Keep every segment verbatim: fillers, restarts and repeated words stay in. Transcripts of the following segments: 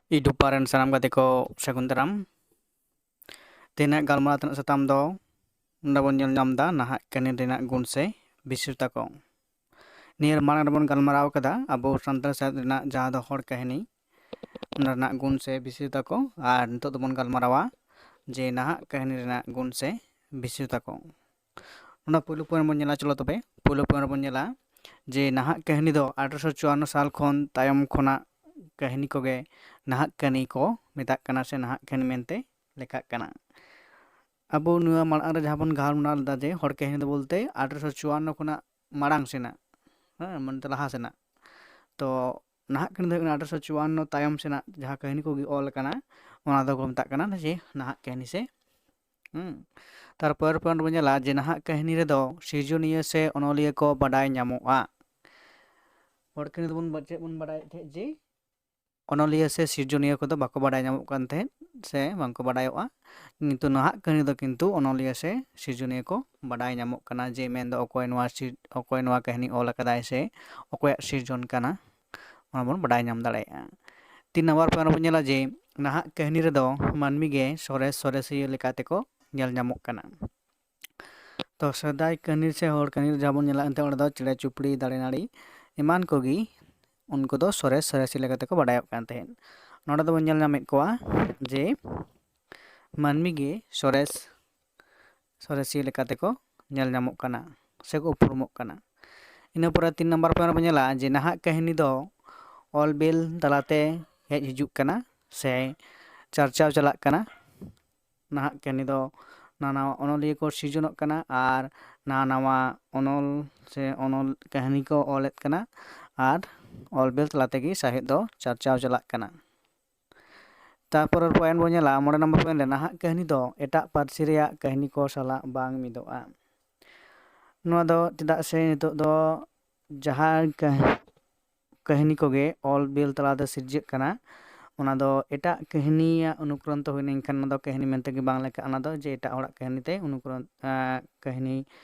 ᱤᱰᱩᱯᱟ ᱨᱮᱱ ᱥᱟᱱᱟᱢ ᱜᱟᱛᱮ ᱠᱚ ᱥᱟᱹᱜᱩᱱ ᱫᱟᱨᱟᱢ᱾ ᱛᱮᱦᱮᱧᱟᱜ ᱜᱟᱞᱢᱟᱨᱟᱣ ᱛᱮᱱᱟᱜ ᱥᱟᱛᱟᱢ ᱫᱚ ᱱᱚᱰᱮ ᱵᱚᱱ ᱧᱮᱞ ᱧᱟᱢ ᱮᱫᱟ ᱱᱟᱦᱟᱜ ᱠᱟᱹᱦᱱᱤ ᱨᱮᱱᱟᱜ ᱜᱩᱱ ᱥᱮ ᱵᱤᱥᱮᱥᱚᱛᱟ ᱠᱚ᱾ ᱱᱤᱭᱟᱹ ᱢᱟᱲᱟᱝ ᱨᱮᱵᱚᱱ ᱜᱟᱞᱢᱟᱨᱟᱣ ᱠᱟᱫᱟ ᱟᱵᱚ ᱥᱟᱱᱛᱟᱲ ᱥᱟᱶᱦᱮᱫ ᱨᱮᱱᱟᱜ ᱡᱟᱦᱟᱸ ᱫᱚ ᱦᱚᱲ ᱠᱟᱹᱦᱱᱤ, ᱚᱱᱟ ᱨᱮᱱᱟᱜ ᱜᱩᱱ ᱥᱮ ᱵᱤᱥᱮᱥᱚᱛᱟ ᱠᱚ, ᱟᱨ ᱱᱤᱛᱚᱜ ᱫᱚᱵᱚᱱ ᱜᱟᱞᱢᱟᱨᱟᱣᱟ ᱡᱮ ᱱᱟᱦᱟᱜ ᱠᱟᱹᱦᱱᱤ ᱨᱮᱱᱟᱜ ᱜᱩᱱ ᱥᱮ ᱵᱤᱥᱮᱥᱚᱛᱟ ᱠᱚ᱾ ᱚᱱᱟ ᱯᱳᱭᱞᱳ point ᱵᱚᱱ ᱧᱮᱞᱟ᱾ ᱪᱚᱞᱚ ᱛᱚᱵᱮ ᱯᱳᱭᱞᱳ point ᱵᱚᱱ ᱧᱮᱞᱟ ᱡᱮ ᱱᱟᱦᱟᱜ ᱠᱟᱹᱦᱱᱤ ᱫᱚ ᱟᱴᱷᱨᱚᱥᱚ ᱪᱩᱣᱟᱱᱱᱚ ᱥᱟᱞ ᱠᱷᱚᱱ ᱛᱟᱭᱚᱢ ᱠᱷᱚᱱᱟᱜ ᱠᱟᱹᱦᱱᱤ ᱠᱚᱜᱮ ᱱᱟᱦᱟᱜ ᱠᱟᱹᱦᱱᱤ ᱠᱚ ᱢᱮᱛᱟᱜ ᱠᱟᱱᱟ ᱥᱮ ᱱᱟᱦᱟᱜ ᱠᱟᱹᱦᱱᱤ ᱢᱮᱱᱛᱮ ᱞᱮᱠᱷᱟᱜ ᱠᱟᱱᱟ᱾ ᱟᱵᱚ ᱱᱚᱣᱟ ᱢᱟᱲᱟᱝ ᱨᱮ ᱡᱟᱦᱟᱸ ᱵᱚᱱ ᱜᱟᱞᱢᱟᱨᱟᱣ ᱞᱮᱫᱟ ᱡᱮ ᱦᱚᱲ ᱠᱟᱹᱦᱱᱤ ᱫᱚ ᱵᱚᱞᱛᱮ ᱟᱴᱷᱨᱚᱥᱚ ᱪᱩᱣᱟᱱᱱᱚ ᱠᱷᱚᱱᱟᱜ ᱢᱟᱲᱟᱝ ᱥᱮᱱᱟᱜ, ᱦᱮᱸ, ᱢᱟᱱᱮ ᱞᱟᱦᱟ ᱥᱮᱱᱟᱜ᱾ ᱛᱚ ᱱᱟᱦᱟᱜ ᱠᱟᱹᱦᱱᱤ ᱫᱚ ᱦᱩᱭᱩᱜ ᱠᱟᱱᱟ ᱟᱴᱷᱨᱚᱥᱚ ᱪᱩᱣᱟᱱᱱᱚ ᱛᱟᱭᱚᱢ ᱥᱮᱱᱟᱜ ᱡᱟᱦᱟᱸ ᱠᱟᱹᱦᱱᱤ ᱠᱚᱜᱮ ᱚᱞ ᱟᱠᱟᱱᱟ, ᱚᱱᱟ ᱫᱚᱠᱚ ᱢᱮᱛᱟᱜ ᱠᱟᱱᱟ ᱡᱮ ᱱᱟᱦᱟᱜ ᱠᱟᱹᱦᱱᱤ ᱥᱮ᱾ ᱦᱩᱸ᱾ ᱛᱟᱨᱯᱚᱨ point ᱵᱚᱱ ᱧᱮᱞᱟ ᱡᱮ ᱱᱟᱦᱟᱜ ᱠᱟᱹᱦᱱᱤ ᱨᱮᱫᱚ ᱥᱤᱨᱡᱚᱱᱤᱭᱟᱹ ᱥᱮ ᱚᱱᱚᱞᱤᱭᱟᱹ ᱠᱚ ᱵᱟᱰᱟᱭ ᱧᱟᱢᱚᱜᱼᱟ᱾ ᱦᱚᱲ ᱠᱟᱹᱦᱱᱤ ᱫᱚᱵᱚᱱ ᱵᱟ-, ᱪᱮᱫ ᱵᱚᱱ ᱵᱟᱰᱟᱭᱮᱫ ᱛᱟᱦᱮᱸᱫ ᱡᱮ ᱚᱱᱚᱞᱤᱭᱟᱹ ᱥᱮ ᱥᱤᱨᱡᱚᱱᱤᱭᱟᱹ ᱠᱚᱫᱚ ᱵᱟᱠᱚ ᱵᱟᱰᱟᱭ ᱧᱟᱢᱚᱜ ᱠᱟᱱ ᱛᱟᱦᱮᱸᱫ ᱥᱮ ᱵᱟᱝᱠᱚ ᱵᱟᱰᱟᱭᱚᱜᱼᱟ᱾ ᱠᱤᱱᱛᱩ ᱱᱟᱦᱟᱜ ᱠᱟᱹᱦᱱᱤ ᱫᱚ ᱠᱤᱱᱛᱩ ᱚᱱᱚᱞᱤᱭᱟᱹ ᱥᱮ ᱥᱤᱨᱡᱚᱱᱤᱭᱟᱹ ᱠᱚ ᱵᱟᱰᱟᱭ ᱧᱟᱢᱚᱜ ᱠᱟᱱᱟ, ᱡᱮ ᱢᱮᱱᱫᱚ ᱚᱠᱚᱭ ᱱᱚᱣᱟ ᱥᱤᱨ-, ᱚᱠᱚᱭ ᱱᱚᱣᱟ ᱠᱟᱹᱦᱱᱤ ᱚᱞ ᱟᱠᱟᱫᱟᱭ ᱥᱮ ᱚᱠᱚᱭᱟᱜ ᱥᱤᱨᱡᱚᱱ ᱠᱟᱱᱟ, ᱚᱱᱟ ᱵᱚᱱ ᱵᱟᱰᱟᱭ ᱧᱟᱢ ᱫᱟᱲᱮᱭᱟᱜᱼᱟ᱾ ᱛᱤᱱ ᱱᱟᱢᱵᱟᱨ point ᱵᱚᱱ ᱧᱮᱞᱟ ᱡᱮ ᱱᱟᱦᱟᱜ ᱠᱟᱹᱦᱱᱤ ᱨᱮᱫᱚ ᱢᱟᱹᱱᱢᱤ ᱜᱮ ᱥᱚᱨᱮᱥ ᱥᱚᱨᱮᱥᱤᱭᱟᱹ ᱞᱮᱠᱟ ᱛᱮᱠᱚ ᱧᱮᱞ ᱧᱟᱢᱚᱜ ᱠᱟᱱᱟ᱾ ᱛᱚ ᱥᱮᱫᱟᱭ ᱠᱟᱹᱦᱱᱤ ᱥᱮ ᱦᱚᱲ ᱠᱟᱹᱦᱱᱤ ᱨᱮ ᱡᱟᱦᱟᱸ ᱵᱚᱱ ᱧᱮᱞᱟ, ᱮᱱᱛᱮ ᱚᱸᱰᱮ ᱫᱚ ᱪᱮᱬᱮ ᱪᱩᱯᱲᱤ, ᱫᱟᱨᱮ ᱱᱟᱹᱲᱤ ᱮᱢᱟᱱ ᱠᱚᱜᱮ ᱩᱱᱠᱩ ᱫᱚ ᱥᱚᱨᱮᱥ ᱥᱚᱨᱮᱥᱤ ᱞᱮᱠᱟ ᱛᱮᱠᱚ ᱵᱟᱰᱟᱭᱚᱜ ᱠᱟᱱ ᱛᱟᱦᱮᱸᱫ᱾ ᱱᱚᱰᱮ ᱫᱚᱵᱚᱱ ᱧᱮᱞ ᱧᱟᱢᱮᱫ ᱠᱚᱣᱟ ᱡᱮ ᱢᱟᱹᱱᱢᱤ ᱜᱮ ᱥᱚᱨᱮᱥ ᱥᱚᱨᱮᱥᱤᱭᱟᱹ ᱞᱮᱠᱟ ᱛᱮᱠᱚ ᱧᱮᱞ ᱧᱟᱢᱚᱜ ᱠᱟᱱᱟ ᱥᱮᱠᱚ ᱩᱯᱨᱩᱢᱚᱜ ᱠᱟᱱᱟ᱾ ᱤᱱᱟᱹ ᱯᱚᱨᱮ ᱛᱤᱱ ᱱᱟᱢᱵᱟᱨ point ᱨᱮᱵᱚᱱ ᱧᱮᱞᱟ ᱡᱮ ᱱᱟᱦᱟᱜ ᱠᱟᱹᱦᱱᱤ ᱫᱚ ᱚᱞ ᱵᱤᱞ ᱛᱟᱞᱟᱛᱮ ᱦᱮᱡ ᱦᱤᱡᱩᱜ ᱠᱟᱱᱟ ᱥᱮ ᱪᱟᱨᱪᱟᱣ ᱪᱟᱞᱟᱜ ᱠᱟᱱᱟ᱾ ᱱᱟᱦᱟᱜ ᱠᱟᱹᱦᱱᱤ ᱫᱚ ᱱᱟᱣᱟ ᱱᱟᱣᱟ ᱚᱱᱚᱞᱤᱭᱟᱹ ᱠᱚ ᱥᱤᱨᱡᱚᱱᱚᱜ ᱠᱟᱱᱟ ᱟᱨ ᱱᱟᱣᱟ ᱱᱟᱣᱟ ᱚᱱᱚᱞ ᱥᱮ ᱚᱱᱚᱞ ᱠᱟᱹᱦᱱᱤ ᱠᱚ ᱚᱞᱮᱫ ᱠᱟᱱᱟ ᱟᱨ ᱚᱞ ᱵᱤᱞ ᱛᱟᱞᱟ ᱛᱮᱜᱮ ᱥᱟᱶᱦᱮᱫ ᱫᱚ ᱪᱟᱨᱪᱟᱣ ᱪᱟᱞᱟᱜ ᱠᱟᱱᱟ᱾ ᱛᱟᱨᱯᱚᱨᱮᱨ point ᱵᱚᱱ ᱧᱮᱞᱟ, ᱢᱚᱬᱮ ᱱᱟᱢᱵᱟᱨ point ᱨᱮ ᱱᱟᱦᱟᱜ ᱠᱟᱹᱦᱱᱤ ᱫᱚ ᱮᱴᱟᱜ ᱯᱟᱹᱨᱥᱤ ᱨᱮᱭᱟᱜ ᱠᱟᱹᱦᱱᱤ ᱠᱚ ᱥᱟᱞᱟᱜ ᱵᱟᱝ ᱢᱤᱫᱚᱜᱼᱟ᱾ ᱱᱚᱣᱟ ᱫᱚ ᱪᱮᱫᱟᱜ ᱥᱮ ᱱᱤᱛᱚᱜ ᱫᱚ ᱡᱟᱦᱟᱸ ᱠᱟᱹᱦ-, ᱠᱟᱹᱦᱱᱤ ᱠᱚᱜᱮ ᱚᱞ ᱵᱤᱞ ᱛᱟᱞᱟᱛᱮ ᱥᱤᱨᱡᱟᱹᱜ ᱠᱟᱱᱟ, ᱚᱱᱟ ᱫᱚ ᱮᱴᱟᱜ ᱠᱟᱹᱦᱱᱤᱭᱟᱜ ᱚᱱᱩᱠᱚᱨᱚᱱ ᱛᱮ ᱦᱩᱭ ᱞᱮᱱᱠᱷᱟᱱ ᱚᱱᱟ ᱫᱚ ᱠᱟᱹᱦᱱᱤ ᱢᱮᱱᱛᱮ ᱜᱮ ᱵᱟᱝ ᱞᱮᱠᱷᱟᱜᱼᱟ᱾ ᱚᱱᱟ ᱫᱚ ᱡᱮ ᱮᱴᱟᱜ ᱦᱚᱲᱟᱜ ᱠᱟᱹᱦᱱᱤ ᱛᱮ ᱚᱱᱩᱠᱚᱨᱚᱱ, ᱟᱸ, ᱠᱟᱹᱦᱱᱤ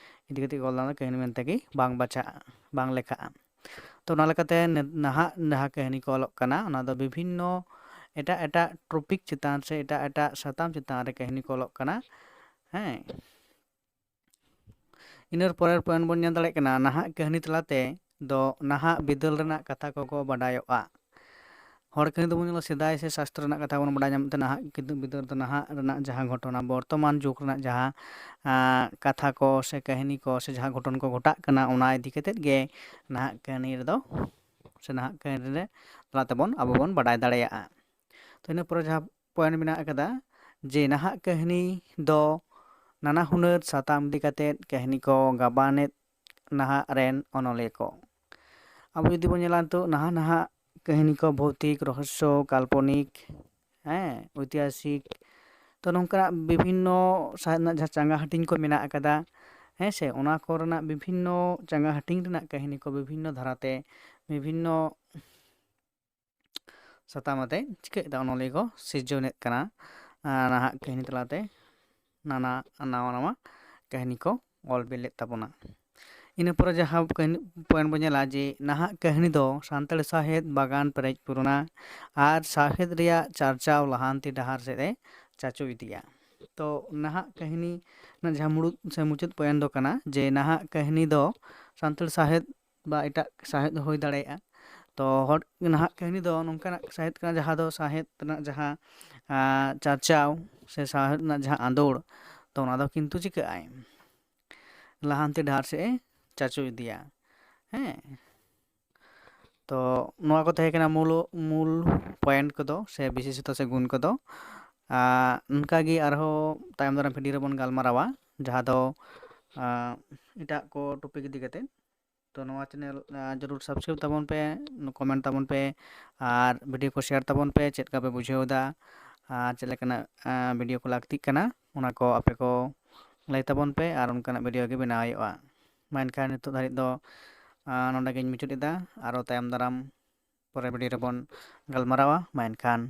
ᱤᱫᱤ ᱠᱟᱛᱮ ᱚᱞ ᱞᱮᱱᱟ, ᱠᱟᱹᱦᱱᱤ ᱢᱮᱱᱛᱮ ᱜᱮ ᱵᱟᱝ ᱵᱟᱪᱷᱟᱜᱼᱟ, ᱵᱟᱝ ᱞᱮᱠᱷᱟᱜᱼᱟ᱾ ᱛᱚ ᱚᱱᱟ ᱞᱮᱠᱟᱛᱮ ᱱᱮ-, ᱱᱟᱦᱟᱜ ᱡᱟᱦᱟᱸ ᱠᱟᱹᱦᱱᱤ ᱠᱚ ᱚᱞᱚᱜ ᱠᱟᱱᱟ, ᱚᱱᱟ ᱫᱚ ᱵᱤᱵᱷᱤᱱᱱᱚ ᱮᱴᱟᱜ ᱮᱴᱟᱜ ᱴᱚᱯᱤᱠ ᱪᱮᱛᱟᱱ ᱥᱮ ᱮᱴᱟᱜ ᱮᱴᱟᱜ ᱥᱟᱛᱟᱢ ᱪᱮᱛᱟᱱ ᱨᱮ ᱠᱟᱹᱦᱱᱤ ᱠᱚ ᱚᱞᱚᱜ ᱠᱟᱱᱟ᱾ ᱦᱮᱸ, ᱤᱱᱟᱹ ᱯᱚᱨᱮᱨ ᱯᱚᱭᱮᱱᱴ ᱵᱚᱱ ᱧᱮᱞ ᱫᱟᱲᱮᱭᱟᱜ ᱠᱟᱱᱟ, ᱱᱟᱦᱟᱜ ᱠᱟᱹᱦᱱᱤ ᱛᱟᱞᱟᱛᱮ ᱫᱚ ᱱᱟᱦᱟᱜ ᱵᱤᱫᱟᱹᱞ ᱨᱮᱱᱟᱜ ᱠᱟᱛᱷᱟ ᱠᱚᱠᱚ ᱵᱟᱰᱟᱭᱚᱜᱼᱟ᱾ ᱦᱚᱲ ᱠᱟᱹᱦᱱᱤ ᱫᱚᱵᱚᱱ ᱧᱮᱞᱟ ᱥᱮᱫᱟᱭ ᱥᱮ ᱥᱟᱥᱛᱨᱚ ᱨᱮᱱᱟᱜ ᱠᱟᱛᱷᱟ ᱵᱚᱱ ᱵᱟᱰᱟᱭ ᱧᱟᱢᱮᱫ ᱛᱮ, ᱱᱟᱦᱟᱜ ᱠᱤᱱᱛᱩ ᱵᱤᱫᱟᱹᱞ ᱫᱚ ᱱᱟᱦᱟᱜ ᱨᱮᱱᱟᱜ ᱡᱟᱦᱟᱸ ᱜᱷᱚᱴᱚᱱᱟ, ᱵᱚᱨᱛᱚᱢᱟᱱ ᱡᱩᱜᱽ ᱨᱮᱱᱟᱜ ᱡᱟᱦᱟᱸ ᱟᱸ, ᱠᱟᱛᱷᱟ ᱠᱚ ᱥᱮ ᱠᱟᱹᱦᱱᱤ ᱠᱚ ᱥᱮ ᱡᱟᱦᱟᱸ ᱜᱷᱚᱴᱚᱱ ᱠᱚ ᱜᱷᱚᱴᱟᱜ ᱠᱟᱱᱟ, ᱚᱱᱟ ᱤᱫᱤ ᱠᱟᱛᱮᱫ ᱜᱮ ᱱᱟᱦᱟᱜ ᱠᱟᱹᱦᱱᱤ ᱨᱮᱫᱚ ᱥᱮ ᱱᱟᱦᱟᱜ ᱠᱟᱹᱦᱱᱤ ᱨᱮ ᱛᱟᱞᱟ ᱛᱮᱵᱚᱱ ᱟᱵᱚ ᱵᱚᱱ ᱵᱟᱰᱟᱭ ᱫᱟᱲᱮᱭᱟᱜᱼᱟ᱾ ᱛᱚ, ᱤᱱᱟᱹ ᱯᱚᱨᱮ ᱡᱟᱦᱟᱸ ᱯᱚᱭᱮᱱᱴ ᱢᱮᱱᱟᱜ ᱟᱠᱟᱫᱟ ᱡᱮ ᱱᱟᱦᱟᱜ ᱠᱟᱹᱦᱱᱤ ᱫᱚ ᱱᱟᱱᱟ ᱦᱩᱱᱟᱹᱨ ᱥᱟᱛᱟᱢ ᱤᱫᱤ ᱠᱟᱛᱮᱫ ᱠᱟᱹᱦᱱᱤ ᱠᱚ ᱜᱟᱵᱟᱱᱮᱫ ᱱᱟᱦᱟᱜ ᱨᱮᱱ ᱚᱱᱚᱞᱤᱭᱟᱹ ᱠᱚ᱾ ᱟᱵᱚ ᱡᱩᱫᱤ ᱵᱚᱱ ᱧᱮᱞᱟ ᱱᱤᱛᱚᱜ ᱱᱟᱦᱟᱜ ᱱᱟᱦᱟᱜ ᱠᱟᱹᱦᱱᱤ ᱠᱚ ᱵᱷᱳᱣᱛᱤᱠ, ᱨᱚᱦᱚᱥᱥᱚ, ᱠᱟᱞᱯᱚᱱᱤᱠ, ᱦᱮᱸ, ᱳᱭᱛᱤᱦᱟᱥᱤᱠ, ᱛᱚ ᱱᱚᱝᱠᱟᱱᱟᱜ ᱵᱤᱵᱷᱤᱱᱱᱚ ᱥᱟᱶᱦᱮᱫ ᱨᱮᱱᱟᱜ ᱡᱟᱦᱟᱸ ᱪᱟᱸᱜᱟ ᱦᱟᱹᱴᱤᱧ ᱠᱚ ᱢᱮᱱᱟᱜ ᱟᱠᱟᱫᱟ, ᱦᱮᱸ ᱥᱮ, ᱚᱱᱟ ᱠᱚᱨᱮᱱᱟᱜ ᱵᱤᱵᱷᱤᱱᱱᱚ ᱪᱟᱸᱜᱟ ᱦᱟᱹᱴᱤᱧ ᱨᱮᱱᱟᱜ ᱠᱟᱹᱦᱱᱤ ᱠᱚ ᱵᱤᱵᱷᱤᱱᱱᱚ ᱫᱷᱟᱨᱟᱛᱮ ᱵᱤᱵᱷᱤᱱᱱᱚ ᱥᱟᱛᱟᱢ ᱟᱛᱮ ᱪᱤᱠᱟᱹᱭᱮᱫᱟ, ᱚᱱᱚᱞᱤᱭᱟᱹ ᱠᱚ ᱥᱤᱨᱡᱚᱱᱮᱫ ᱠᱟᱱᱟ᱾ ᱟᱨ ᱱᱟᱦᱟᱜ ᱠᱟᱹᱦᱱᱤ ᱛᱟᱞᱟᱛᱮ ᱱᱟᱱᱟ ᱱᱟᱣᱟ ᱱᱟᱣᱟ ᱠᱟᱹᱦᱱᱤ ᱠᱚ ᱚᱞ ᱵᱤᱞᱮᱫ ᱛᱟᱵᱚᱱᱟ᱾ ᱤᱱᱟᱹ ᱯᱚᱨᱮ ᱡᱟᱦᱟᱸ ᱠᱟᱹᱦᱱᱤ ᱯᱚᱭᱮᱱᱴ ᱵᱚᱱ ᱧᱮᱞᱟ ᱡᱮ ᱱᱟᱦᱟᱜ ᱠᱟᱹᱦᱱᱤ ᱫᱚ ᱥᱟᱱᱛᱟᱲᱤ ᱥᱟᱶᱦᱮᱫ ᱵᱟᱜᱟᱱ ᱯᱮᱨᱮᱡ ᱯᱩᱨᱚᱱᱟ ᱟᱨ ᱥᱟᱶᱦᱮᱫ ᱨᱮᱭᱟᱜ ᱪᱟᱨᱪᱟᱣ ᱞᱟᱦᱟᱱᱛᱤ ᱰᱟᱦᱟᱨ ᱥᱮᱫ ᱮ ᱪᱟᱪᱳ ᱤᱫᱤᱭᱟ᱾ ᱛᱚ ᱱᱟᱦᱟᱜ ᱠᱟᱹᱦᱱᱤ ᱨᱮᱱᱟᱜ ᱡᱟᱦᱟᱸ ᱢᱩᱲᱩᱫ ᱥᱮ ᱢᱩᱪᱟᱹᱫ ᱯᱚᱭᱮᱱᱴ ᱫᱚ ᱠᱟᱱᱟ ᱡᱮ ᱱᱟᱦᱟᱜ ᱠᱟᱹᱦᱱᱤ ᱫᱚ ᱥᱟᱱᱛᱟᱲ ᱥᱟᱶᱦᱮᱫ ᱵᱟ ᱮᱴᱟᱜ ᱥᱟᱶᱦᱮᱫ ᱦᱩᱭ ᱫᱟᱲᱮᱭᱟᱜᱼᱟ᱾ ᱛᱚ ᱦᱚᱲ ᱱᱟᱦᱟᱜ ᱠᱟᱹᱦᱱᱤ ᱫᱚ ᱱᱚᱝᱠᱟᱱᱟᱜ ᱥᱟᱶᱦᱮᱫ ᱠᱟᱱᱟ ᱡᱟᱦᱟᱸ ᱫᱚ ᱥᱟᱶᱦᱮᱫ ᱨᱮᱱᱟᱜ ᱡᱟᱦᱟᱸ ᱟᱸ, ᱪᱟᱨᱪᱟᱣ ᱥᱮ ᱥᱟᱶᱦᱮᱫ ᱨᱮᱱᱟᱜ ᱡᱟᱦᱟᱸ ᱟᱸᱫᱳᱲ, ᱛᱚ ᱚᱱᱟ ᱫᱚ ᱠᱤᱱᱛᱩ ᱪᱤᱠᱟᱹᱜ ᱟᱭ, ᱞᱟᱦᱟᱱᱛᱤ ᱰᱟᱦᱟᱨ ᱥᱮᱫ ᱮ ᱪᱟᱪᱳ ᱤᱫᱤᱭᱟ᱾ ᱦᱮᱸ, ᱛᱚ ᱱᱚᱣᱟ ᱠᱚ ᱛᱟᱦᱮᱸ ᱠᱟᱱᱟ ᱢᱩᱞ ᱢᱩᱞ ᱯᱚᱭᱮᱱᱴ ᱠᱚᱫᱚ ᱥᱮ ᱵᱤᱥᱮᱥᱚᱛᱟ ᱥᱮ ᱜᱩᱱ ᱠᱚᱫᱚ᱾ ᱟᱨ ᱚᱱᱠᱟᱜᱮ ᱟᱨᱦᱚᱸ ᱛᱟᱭᱚᱢ ᱫᱟᱨᱟᱢ ᱵᱷᱤᱰᱤᱭᱳ ᱨᱮᱵᱚᱱ ᱜᱟᱞᱢᱟᱨᱟᱣᱟ, ᱡᱟᱦᱟᱸ ᱫᱚ ᱟᱸ, ᱮᱴᱟᱜ ᱠᱚ ᱴᱚᱯᱤᱠ ᱤᱫᱤ ᱠᱟᱛᱮ᱾ ᱛᱚ ᱱᱚᱣᱟ ᱪᱮᱱᱮᱞ ᱡᱟᱹᱨᱩᱲ ᱥᱟᱵᱥᱠᱨᱟᱭᱤᱵ ᱛᱟᱵᱚᱱ ᱯᱮ, ᱠᱚᱢᱮᱱᱴ ᱛᱟᱵᱚᱱ ᱯᱮ, ᱟᱨ ᱵᱷᱤᱰᱤᱭᱳ ᱠᱚ ᱥᱮᱭᱟᱨ ᱛᱟᱵᱚᱱ ᱯᱮ᱾ ᱪᱮᱫ ᱞᱮᱠᱟ ᱯᱮ ᱵᱩᱡᱷᱟᱹᱣ ᱮᱫᱟ ᱟᱨ ᱪᱮᱫ ᱞᱮᱠᱟᱱᱟᱜ ᱟᱸ, ᱵᱷᱤᱰᱤᱭᱳ ᱠᱚ ᱞᱟᱹᱠᱛᱤᱜ ᱠᱟᱱᱟ, ᱚᱱᱟ ᱠᱚ ᱟᱯᱮ ᱠᱚ ᱞᱟᱹᱭ ᱛᱟᱵᱚᱱ ᱯᱮ ᱟᱨ ᱚᱱᱠᱟᱱᱟᱜ ᱵᱷᱤᱰᱤᱭᱳ ᱜᱮ ᱵᱮᱱᱟᱣ ᱦᱩᱭᱩᱜᱼᱟ᱾ ᱢᱟ ᱮᱱᱠᱷᱟᱱ ᱱᱤᱛᱚᱜ ᱫᱷᱟᱹᱨᱤᱡ ᱫᱚ ᱟᱸ, ᱱᱚᱰᱮ ᱜᱤᱧ ᱢᱩᱪᱟᱹᱫ ᱮᱫᱟ᱾ ᱟᱨᱚ ᱛᱟᱭᱚᱢ ᱫᱟᱨᱟᱢ ᱯᱚᱨᱮ ᱵᱷᱤᱰᱤᱭᱳ ᱨᱮᱵᱚᱱ ᱜᱟᱞᱢᱟᱨᱟᱣᱟ᱾ ᱢᱟ ᱮᱱᱠᱷᱟᱱ